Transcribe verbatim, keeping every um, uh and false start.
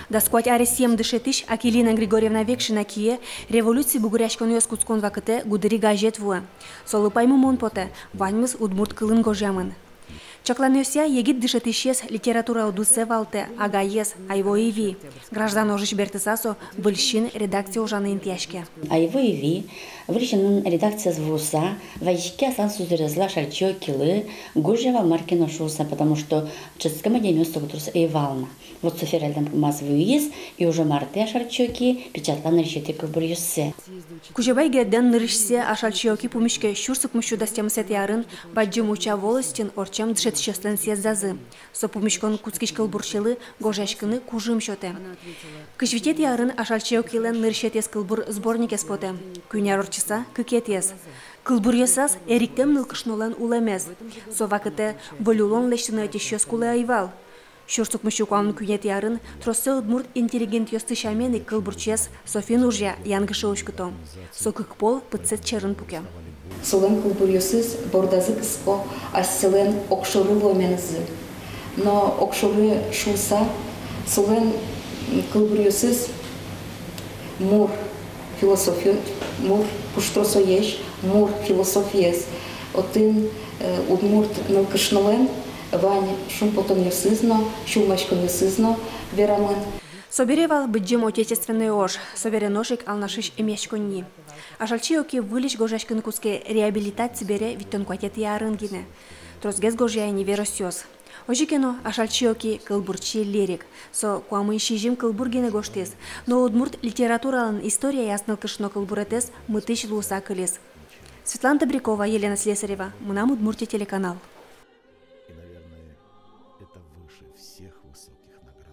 Дас куать аресъем дышетӥсь Акелина Григорьевна Векшина кие революци бугыръяськонъёс кутскон вакытэ «Гудыри» газет вуэ. Солы паймымон потэ, ваньмыз удмурт кылын гожъямын. Чакланъёсъя, егит дышетӥсез литература удысэ валтэ агаез Айво Иви. Граждан ожысь бертыса, со «Выль син» редакцие ужаны интыяське. Айво Иви «Выль синын» редакциез вуыса, вазиське аслаз сузэрезлы, Ашальчи Окилы, гожъя вал мар ке но шуыса, потому что дышетскем адямиос соку трос ӧй вал на. Вот со февральтэн пумаз вуиз, и уже мартэ Ашальчи Оки печатлан нырысетӥ кылбуръёссэ. Кузебай Гердлэн нырысьсэ Ашальчи Оки пумиське сюрс укмыссю дас тямысэтӥ арын Бадӟым Уча волостьын ортчем дышетӥсьёслэн съездазы. Со пумиськон кутскись кылбурчилы гожъяськыны кужым сётэ. Кызь витетӥ арын Ашальчи Окилэн нырысетӥез кылбур сборникез потэ. Куинь ар ортчыса, кыкетӥез. Кылбуръёсаз эриктэм нылкышнолэн улэмез. Со вакытэ выль улон лэсьтыны ӧтисьёс кулэ ӧй вал. Сюрс укмыссю куамын куинетӥ арын троссэ удмурт интеллигентъёсты сямен ик кылбурчиез СОФИН ужъя янгыше уськыто. Со кык пол пытсэт сьӧрын пуке. Солэн кылбуръёсыз бордазы кыско асьсэлэн огшоры луэменызы. Но огшоры шуыса, солэн кылбуръёсыз мур философи-, мур пуштросоесь, мур философиез. Отын, э, удмурт нылкышнолэн вань шумпотонъёсыз но, сюлмаськонъёсыз но верамын. Собере вал Быдӟым Отечественной ож, собере нош ик Алнашысь эмъяськонни. Ашальчи Оки выльысь гожъяськыны кутске реабилитаци бере витьтон куатетӥ арын гинэ. Тросгес гожъя ини веросъёс. Озьы ке но, Ашальчи Оки — кылбурчи-лирик. Со куамын сизьым кылбур гинэ гожтӥз, но удмурт литературалэн историяяз нылкышно кылбуретэз мытӥсь луыса кылиз. Светлана Добрякова, Елена Слесарева, «Мынам Удмуртие» телеканал. И, наверное, это выше всех высоких наград.